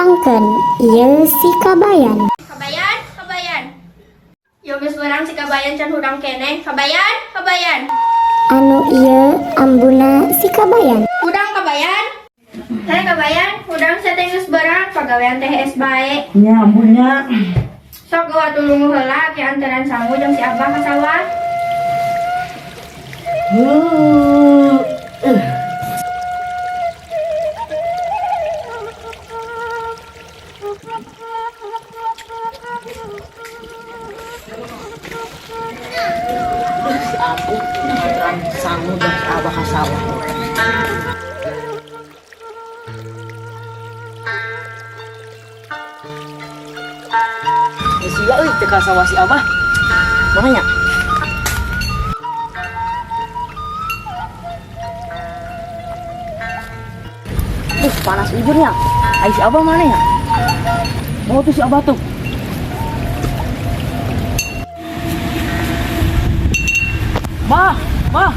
Tepangkeun, ieu si Kabayan. Kabayan, Kabayan. Yo geus beurang si Kabayan can hudang keneh. Kabayan, Kabayan. Anu ieu ambuna si Kabayan. Hudang, Kabayan. Hei Kabayan, hudang sia teh geus beurang, pagawean teh hees bae. Nya ambunya. Sok gua tulung heula ke anteran sangu jeung si Abah ka sawah. Si aku nganteran sangu dan si Abah ka sawah. Sia euy teu ka sawah si Abah. Mana nya? Panas ujurnya. Ai si Abah mana ya? Oh tuh si Abah tuh. Bah, bah.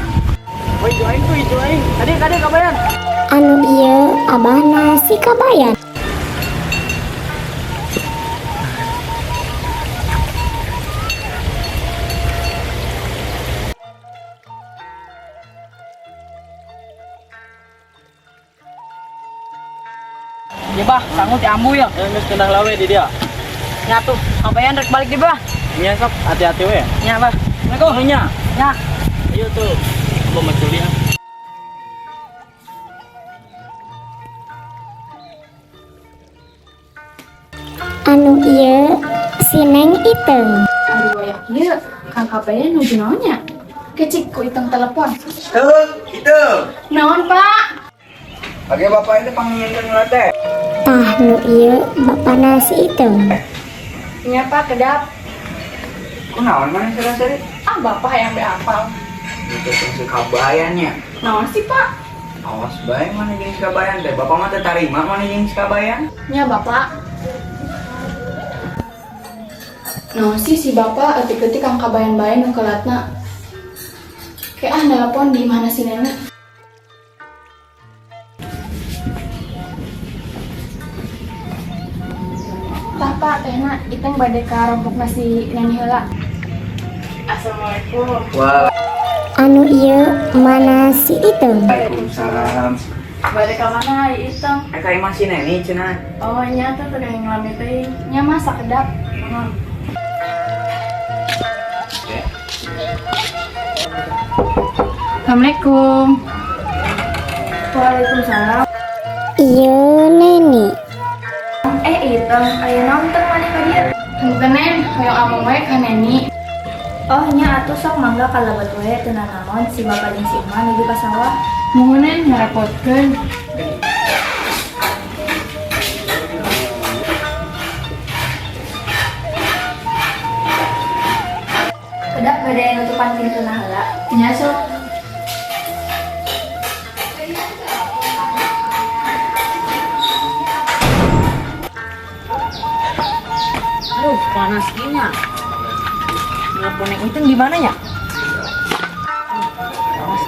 Woi, itu aing tuh, itu aing. Tadi, tadi Kabayan. Anu ieu abahna si Kabayan. Ya bah, sangu ti ambu ya. Geus kendang lawe di dia. Nya tuh, Kabayan rek balik di bah. Nya sok hati-hati we. Nya bah. Assalamualaikum. Nya. Nya. Ayo tuh. Gua mau curi ah. Anu ieu si Neng Iteung. Ari wayah kieu, Kang Kabayan nuju naon nya? Kecik ku Iteng telepon. Tuh, itu. Naon, Pak? Oke, bapak itu panggilkan teh. Tah nu ieu bapana si Iteung. Nya, Pak, kedap. Kunaon mana seri-seri? Ah, Bapak hayang be apal. Itu teh si Kabayannya. Naon sih, Pak? Awas bae mana jeung si Kabayan teh. Bapak mah teu tarima mana jeung si Kabayan. Nya, Bapak. Naon sih si Bapak eutik-eutik Kang Kabayan bae nu kelatna. Kayak ah nelpon di mana si Nena. Tah Pak, tehna Iteng bade ka rompokna si Neni heula. Assalamualaikum. Anu ieu mana si Iteung. Waalaikumsalam. Bade ka mana ai Iteng? Eh ka imah si Neni cenah. Oh nya tuh teu ngalami teuing. Nya mah sakedap. Nuhun. Assalamualaikum. Waalaikumsalam. Ieu Neni. Eh Iteng, aya naon teu maneh ka dieu? Henteu Nen, hoyong amung wae ka Neni. Oh nya atuh sok mangga kalebet we teu nanaon si Bapak jeung si Emak nuju ka sawah. Muhun Nen ngarepotkeun. Kedap bade nutupan pintuna heula. Nya sok. Aduh, panas gini. Nelpon Neng Iteng di mana ya? Panas.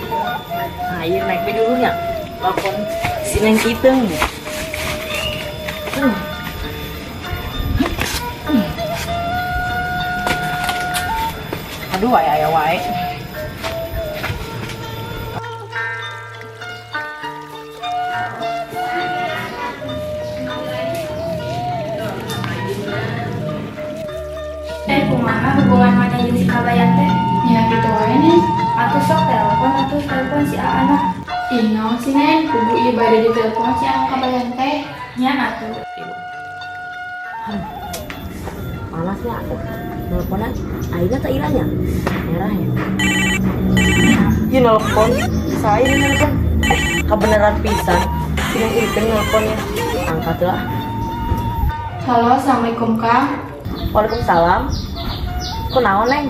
Nah, iya naik be dulu nya. Telepon si Neng Iteng. Aduh, aya aya wae. Eh kumaha hubungan maneh jeung si Kabayan teh? Nya kitu wae Nen. Atuh sok telepon atuh telepon si Aana. Ih naon sih Nen, kudu ieu bade ditelepon si Akang Kabayan teh. Nya atuh. Panas ya aku. Nelponan, airnya tak iranya. Merah ya. Ini nelpon, saya ini nelpon. Kebenaran pisan. Si Neng Iteng nelponnya. Angkat lah. Halo, Assalamualaikum Kang. Waalaikumsalam. Kunaon Neng?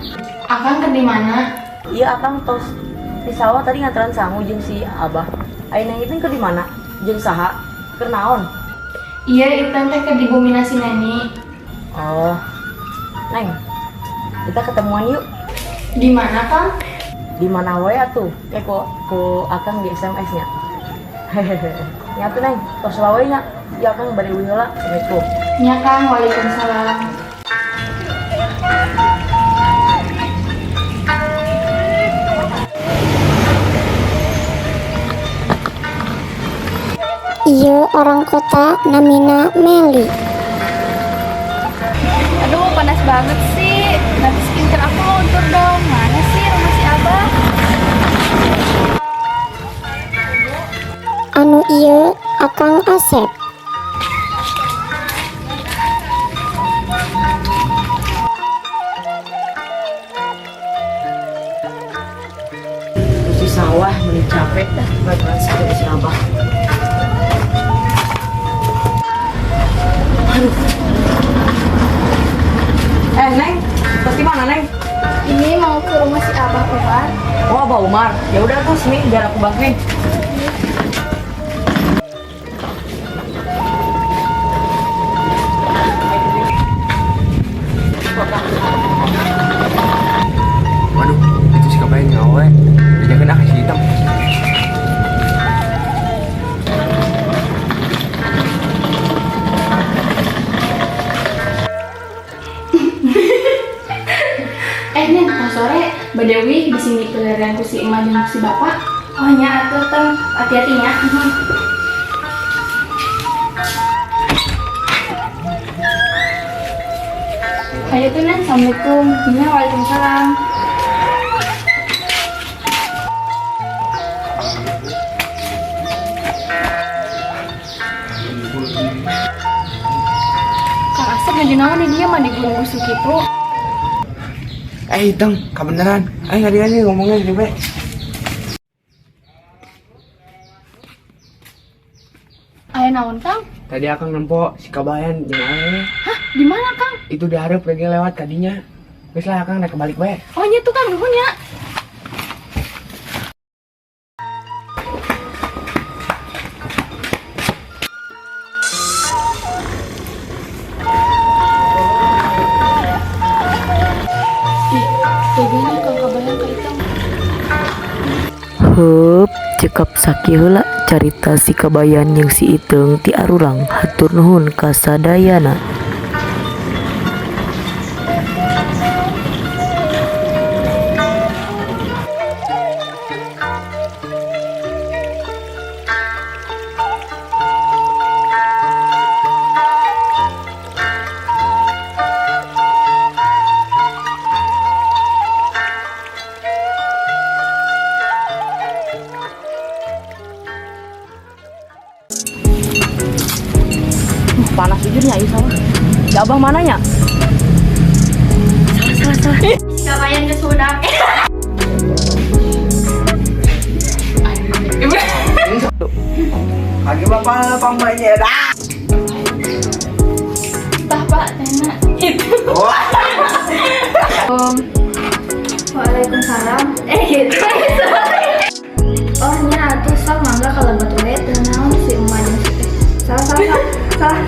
Akang keur di mana? Iya Akang tos di sawah tadi nganteran sangu jeung si Abah. Ai Neng Iteng keur di mana? Jeung saha? Keur naon? Iya, Iteng teh keur di bumina si Neni. Oh. Neng, kita ketemuan yuk. Di mana, Kang? Di mana wae atuh? Kayak ku Akang di SMS-nya. Hehehe. Nya tuh Neng, tos wae nya. Ya Kang bade uih heula. Assalamualaikum. Nya Kang, waalaikumsalam. Ieu orang kota namina Meli. Aduh, panas banget sih. Nanti skincare aku luntur dong. Mana sih rumah si Abah? Anu ieu Akang Asep. Terus di sawah meni capek dah bakalan sakit si Abah. Aduh. Eh, Neng, pasti mana, Neng? Ini mau ke rumah si Abah Umar. Oh, Abah Umar. Ya udah tuh sini biar aku bantuin. Waduh, itu si Kabayan nyawa. Dijaga ah si Hitam. Eh, Neng, mau sore bade uih di sini pelarian ku si emak jeung si bapak. Oh nya atuh teng, hati-hati nya. Ayo tuh, Neng. Assalamualaikum. Nya, waalaikumsalam. Kang Asep ngaju naon di dia mah di gunung busuk kitu. Eh, Hitam, kebenaran. Ayo nggak dia ngomongnya di be. Aya naon, Kang? Tadi akang nempo si Kabayan jeung aing. Hah, di mana, Kang? Itu diharap lagi lewat kadinya. Geus lah akang naik kebalik bae. Oh, nya tuh Kang, nuhun ya. Ih, teganya Kang Kabayan ka Itang. Heup, cekap sakieu heula carita si Kabayan jeung si Iteung ti Arurang. Hatur nuhun ka sadayana. Panas jujurnya ieu sawah. Si Abah mananya? Salah, salah, salah. Si Kabayan geus hudang. Eh, Kaki bapak pambanya dah. Tah, Pak, tena. Itu. Waalaikumsalam. Eh gitu. Oh nya atuh sok mangga ka lebet we teu naon si emak jeung si teh. Salah salah salah. Salah.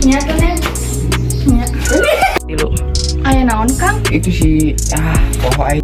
Nya tuh, Neng. Nya. Tilu. Aya naon, Kang? Itu si ah, pokok aing.